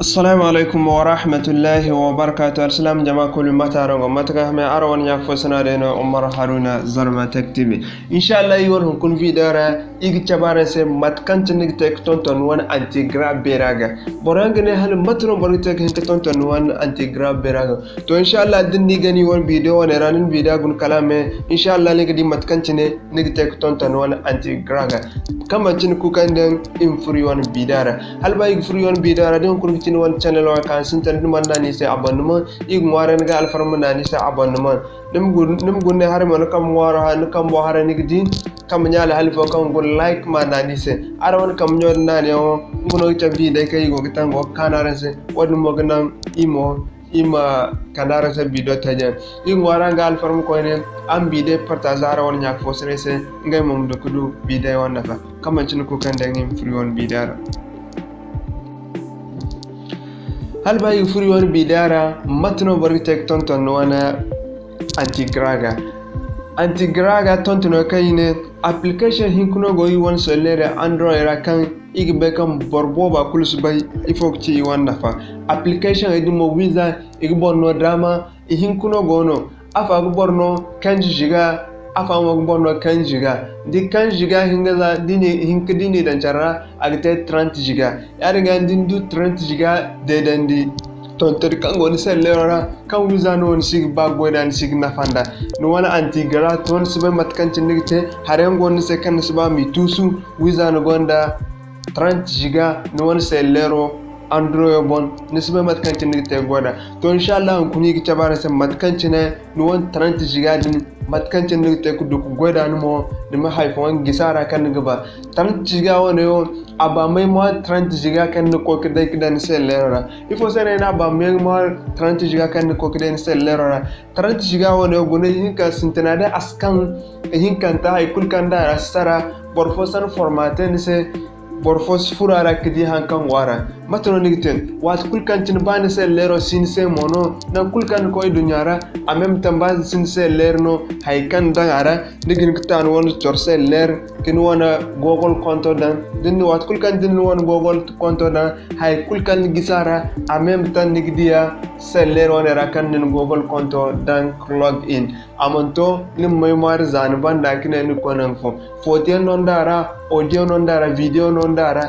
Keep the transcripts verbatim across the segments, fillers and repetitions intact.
Assalamu alaikum wa rahmatullahi wa barakatuh. Alsilaam jama kulu, mate araŋ go? Mate kaŋ hame araŋ wane ɲa fo sanaday no, Umar Haruna, Zarma Tech T V. Inshallah, iri wane hunkuna video ra, iri ga cabe araŋ se mate kaŋ cine ni ga te ka tonton ni wane anti-gra beera ga. Boro yaŋ ga ne, hala mate no boro ga te ka hin ka tonton ni wane anti-gra beera ga? To, inshallah, da ni gana iri wane video wane ra, ni na video guna kala a me, inshallah, ni ga di mate kaŋ cine ni ga te ka tonton ni wane anti-gra ga. Kaŋ manti ni kuukandiyaŋ, iri ma furo iri wane video ra. Hala ba iri ga furo iri wane video ra, da hunkuna ga ti ni wane channel wo ka sintin, da ni mana naanu iri se abonnement, iri ga ŋwaaray ni ga alfarma ma naanu iri se abonnement. Ni ma gu-, ni ma guna ne haray mo, ni kambe ŋwaaro haray, ni kambo haray ni ga di kambe ɲaali hala fo kaŋ ga guna like ma naanu iri se. Araŋ wane kambe ɲo din naanuyaŋo, nga no ga cabe video kaŋ iri go ga taŋ go ga kaanu araŋ se. Wo-din mo ga naŋ iri mo iri ma kande araŋ se video taji yaŋ. Iri ga ŋwaaray araŋ ga alfarma koyne, araŋ ma video partager araŋ wane ɲa fo sanaday se, ngey mo ma du ka du video wane nafa. Kaŋ manti ni kuukandiyaŋ, iri ma furo iri wane video ra. Hala ba iri ga furo iri wane video ra, mate no boro ga te ka tonton ni wane anti-gra ga? Anti-gra ga tontono kaŋ iri ne, application hinka no go iri wane cellulaire Android ra kaŋ iri ga bay kaŋ boro booba kulu si bay ifo ga ti i wane nafa. Application din mo wiiza, i ga boro no daama, i hinka no go no. Afa ga boro no quinze giga, afa mo ga boro no quinze giga. Da quinze giga hinka za, da ni hinka da ni daŋ care ra, a ga te trente giga. Yaadin ga da ni du trente giga deedandi tontoni kaŋ go ni cellulaire ra, kaŋ wiiza no ni si ga ba goy nd'a, ni si ga nafa nd'a. Ni wane anti-gra to, ni si bay mate kaŋ cine ni ga te, hari yaŋ go no ni se kaŋ ni si ba ma i tuusu, wiiza ni gonda trente giga ni wane cellulaire Android boŋ, ni si bay mate kaŋ cine ni ga te goy nd'a. To, inshallah, hunkuna iri ga cabe araŋ se mate kaŋ cine ni wane trente giga din, mate kaŋ cine ni ga te ka du ka goy nd'a, ni mo ni ma hari fooyaŋ gisi a ra kaŋ ni ga ba. Trente giga wane wo, a ba mémoire trente giga kaŋ ni ga koy ka day ka daŋ ni cellulaire ra. Ifo se no ay ne a ba mémoire trente giga kaŋ ni ga koy ka day ni cellulaire ra? Trente giga wane wo, guna ihinka sintina day a si kaŋ ihinkanta, hay kulu kaŋ nd'a ra si sara, boro fo si formater ni se, boro fo si furo a ra ka di haŋ kaŋ go a ra. Mate no ni ga te? Waati kulu kaŋ cine ba ni cellulaire si ni se mo no, nangu kulu kaŋ ni koy duɲɲa ra, en même temps ba ni si ni cellulaire no, hay kaŋ ni daŋ a ra, ni ga hin ka ta ni wane coro cellulaire ka ni wane Google konto daŋ. Da ni, waati kulu kaŋ da ni wane Google konto daŋ, hay kulu kaŋ ni gisi a ra, en même temps ni ga di a cellulaire wane ra kaŋ ni na Google konto daŋ ka log in. A mana to ni ma mémoire za ni banda ka ne ni ga koy nangu fo. Foto yaŋ no nd'a ra, audio no nd'a ra, video no nd'a ra.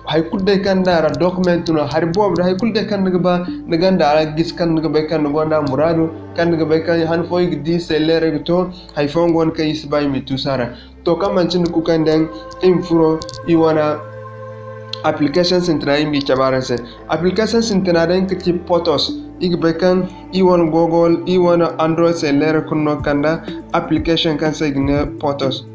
Hay kulu day kaŋ nd'a ra, document no, hari boobo day, hay kulu day kaŋ ni ga ba, ni gonda a ra gisi kaŋ ni ga bay kaŋ ni gonda muraadu, kaŋ ni ga bay kaŋ han fo i ga di cellulaire ga to, hay fooyaŋ go no kaŋ i si ba i m'i tuusu a ra. To, kaŋ manti nda kuukandiyaŋ, iri ma furo iri wane application sintina, iri m'i cabe araŋ se. Application sintina day nga ga ti Photos. Iri ga bay kaŋ iri wane Google, iri wane Android cellulaire kulu no ga kande application kaŋ se i ga ne Photos.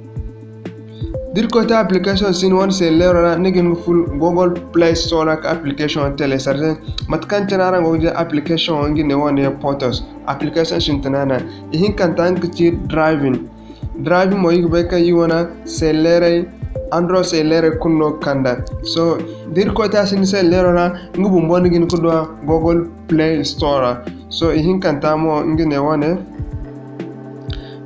Da iri koy te application si ni wane cellulaire ra, ni ga hin ga furo Google Play Store ra ka application télécharger. Mate kaŋ cine araŋ go ga di application wo, nga ne wane Photos. Application sintina no. Ihinkanta nga ga ti Drive. Drive mo, iri ga bay kaŋ iri wane cellulaire, Android cellulaire kulu no ga kande. So, da iri koy te a si ni cellulaire ra, nga bumbo ni ga hin ka du a Google Play Store ra. So, ihinkanta mo, nga ne wane,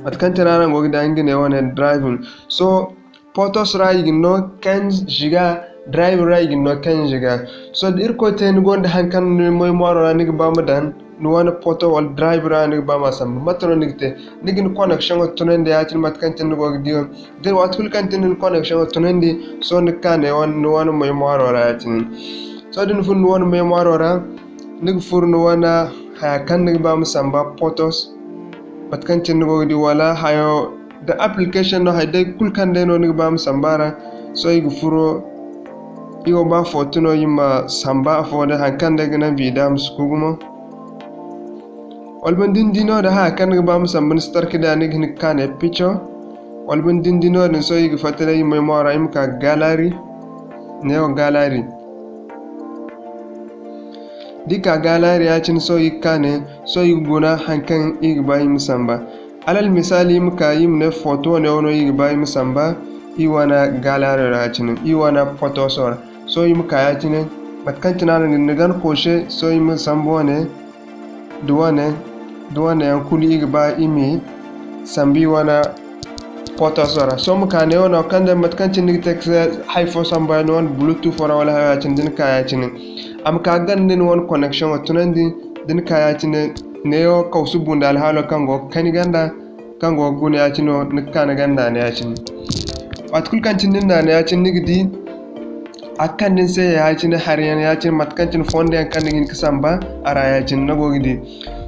mate kaŋ cine araŋ go ga di, nga ne wane Drive. So, Photos ra i ga no quinze giga, Drive ra i ga no quinze giga. So, da iri koy te ni gonda haŋ kaŋ ni mémoire ra ni ga ba ma daŋ, ni wane photo wala Drive ra ni ga ba ma samba, mate no ni ga te? Ni ga ni connection wo tunandi ya-cine mate kaŋ cine ni go ga di wo. Da waati kulu kaŋ cine ni connection wo tunandi, so ni ga ka ne wan-, ni wane mémoire ra ya-cine. So da ni furo ni wane mémoire ra, ni ga furo ni wane haya kaŋ ni ga ba ma samba, Photos, mate kaŋ cine ni go ga di, wala hayo, da application no, hay day kulu kaŋ day no ni ga ba ma samba a ra. So, i ga furo, i wo ba foto no, i ma samba afo day, haŋ kaŋ day ga naŋ video ma si ku gumo. Wala banda ni di no-din haya kaŋ ni ga ba ma samba, ni si tara ka di a, ni ga hin ka ka ne picture. Wala banda ni di no-din, so, i ga fatta day i mémoire ra, i ma ka gallery. Ne wo gallery. Da i ka gallery ya-cine, so, i ga ka ne, so, i ga guna haŋ kaŋ i ga ba i ma samba. Alal misaali, i ma ka, i ma ne foto wane wo no i ga ba i ma samba, i wane gallery ra ya-cine, i wane Photos ra. So, i ma ka ya-cine, mate kaŋ cine araŋ ga di, ni gan koose, so, i ma samba wane, da wane, da wane yaŋ kulu i ga ba i ma samba i wane photos ra. Sohõ ma ka neewo no kaŋ day mate kaŋ cine ni ga te ka se hay fo samba ni wane Bluetooth ra wala hayo ya-cine da ni ka ya-cine. A ma ka ganda ni wane connection ga tunandi da ni ka ya-cine. Neewo kaw si bunda alhaalo kaŋ go ga kani ganda, kaŋ go ga guna ya-cine wo, ni ga ka ni ganda ne ya-cine. Waati kulu kaŋ cine ni na ne ya-cine ni ga di a ga kande ni se ya-cine hari yaŋ ya-cine mate kaŋ cine fondo yaŋ kaŋ ni ga hin ga samba a ra ya-cine ni go ga di.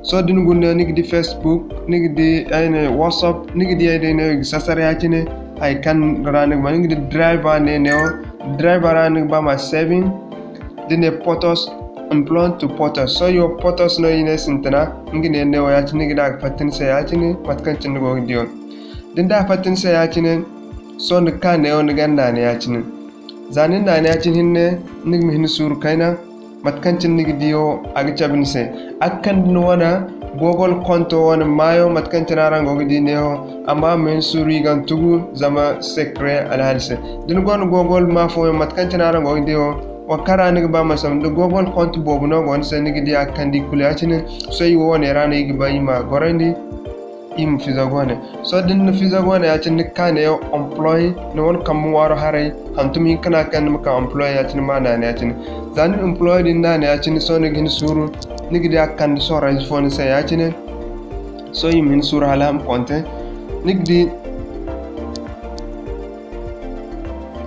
Sohõ da ni guna ne ni ga di Facebook, ni ga di ay ne WhatsApp, ni ga di ay day ne i ga sasar ya-cine. Hay kaŋ ra ni ga ba ni ga di Drive ne neewo. Drive ra ni ga ba ma saving. Da ne photos, upload to photos. Sohõ i wo photos no i ne sintina, nga ne neewo ya-cine ni ga di a ga fatta ni se ya-cine mate kaŋ cine ni go ga di wo. Da ni di a fatta ni se ya-cine, sohõ ni ga ka neewo ni ganda ne ya-cine. Za ni na ne ya-cine hinne, ni ga ma hin suuru kayna, mate kaŋ cine ni ga di wo, a ga cabe ni se. A ga kande ni wane Google konto wane maayo, mate kaŋ cine araŋ go ga di neewo, amma ma hin suuru i ga ni tugu, zama secret alhaali se. Da ni gonda Google maa fooyaŋ, mate kaŋ cine araŋ go ga di wo, wo kaŋ ra ni ga ba ma samba, da Google konto boobo no go ni se, ni ga di a ga kande i kulu ya-cine. Sohõ i wo wane ra no i ga ba i ma gorandi. I ma fiza go ne. Sohõ da ni na fiza go ne ya-cine ni ga ka ne employ, ni wane kambe ŋwaaro haray, hantum hinka no a kaŋ ni ma ka employ ya-cine ma naana ya-cine. Za ni employ din naana ya-cine sohõ ni ga hin suuru, ni ga di a ga kande sorrayze fo ni se ya-cine. Sohõ i ma hin suuru hala a ma konte. Ni ga di,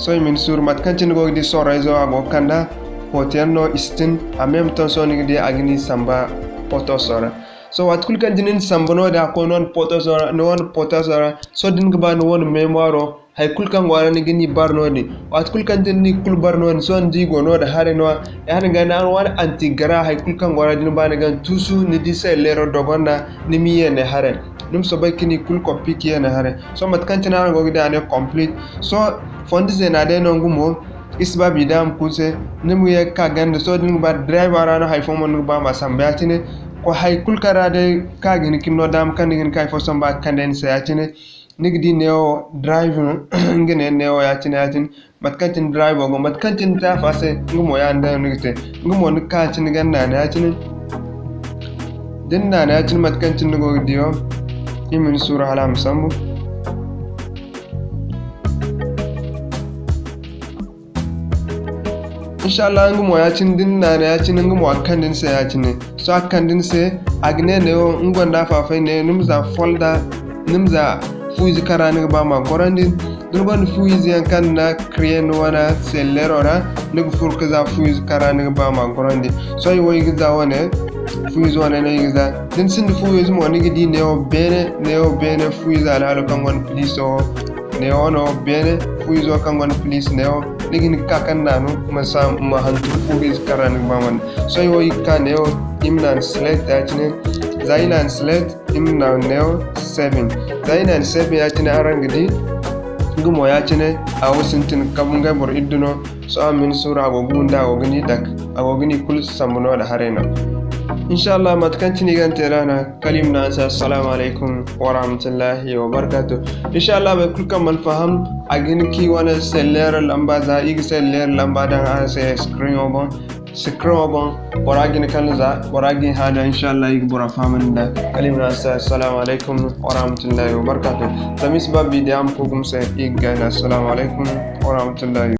sohõ i ma hin suuru mate kaŋ cine ni go ga di sorrayzo a go ga kanda, hoto yaŋ no i si tin, a meme ton sohõ ni ga di a ga ni samba photos ra. Sohõ waati kulu kaŋ cine ni samba noodin a koy ni wane photos ra, ni wane photos ra, sohõ da ni ga ba ni wane mémoire, hay kulu kaŋ go a ra ni ga ni bar noodin. Waati kulu kaŋ cine ni kulu bar noodin, sohõ ni di i go noodin haray no. Ya-din ga ni wane anti gara hay kulu kaŋ go a ra da ni ba ni ga ni tuusu, ni di cellulaire dogonda, ni ma ye ne haray. Ni ma soobay ka ni kulu copy ka ye ne haray. Sohõ mate kaŋ cine araŋ go ga di a ne complete. Sohõ fondo zeena day no nga mo, i si ba bi da a ma kulu se, ni ma ye ka ka ganda. Sohõ da ni ga ba Drive ra no hay fo mo ni ga ba ma samba ya-cine. Ko hay kulu kaŋ ra day kaŋ a ga hin ka ni no daama kaŋ ni ga hin ka hay fo samba a ga kande ni se ya-cine. Ni ga di neewo Drive no, nga ne neewo ya-cine ya-cine. Mate kaŋ cine Drive go, mate kaŋ cine ni te a fa se, nga mo ya-din day no ni ga te. Nga mo ni ga ka ya-cine ganda ne ya-cine. Da ni naana ya-cine mate kaŋ cine ni go ga di wo, i ma ni suuru hala a ma sambu. Inshallah, nga mo ya-cine da ni naana ya-cine, nga mo a ga kande ni se ya-cine. Sohõ a ga kande ni se, a ga ne neewo, nga gonda afaafay ne, ni ma za folder, ni ma za fu ize kaŋ ra ni ga ba ma gorandi. Da ni gonda fu ize yaŋ kaŋ ni na créer ni wane cellulaire ra, ni ga furo ka za fu ize kaŋ ra ni ga ba ma gorandi. Sohõ i wo i ga za wane, fu ize wane no i ga za. Da ni sinda fu ize mo, ni ga di neewo beene, neewo beene fu ize alhaalo kaŋ gonda plus wo. Neewo no beene, fu izo kaŋ gonda plus neewo, ni ga hin ka ka naanu, ma sa, ma hantum fu ize kaŋ ra ni ga ba ma naanu. Sohõ i wo i ga ka neewo, i ma naanu select ya-cine. Za i naanu select, i ma naanu neewo saving. Za i naanu saving ya-cine araŋ ga di, nga mo ya-cine, a wo sintin kabu ngey boro iddu no. Sohõ a ma hin suuru a go ga gunda, a go ga ni dake, a go ga ni kulu sambu no-din haray no. Inshallah, mate kaŋ cine i ga ni te da no, kala i ma ne araŋ se assalamu alaykum warahmatullahi wabarakatuh. Inshallah, boro kulu kaŋ mana faham, a ga hin ka i wane cellulaire lamba, za i ga cellulaire lamba daŋ araŋ se screen wo boŋ. Screen wo boŋ, bora ga hin ka ni za, bora ga hin hã da, inshallah, i ga bora fahamandi nd'a. Kala i ma ne araŋ se assalamu alaykum warahmatullahi wabarakatuh. Zama i si ba bidiyo ma ku gumo se, i ga gana. Assalamu alaykum warahmatullahi.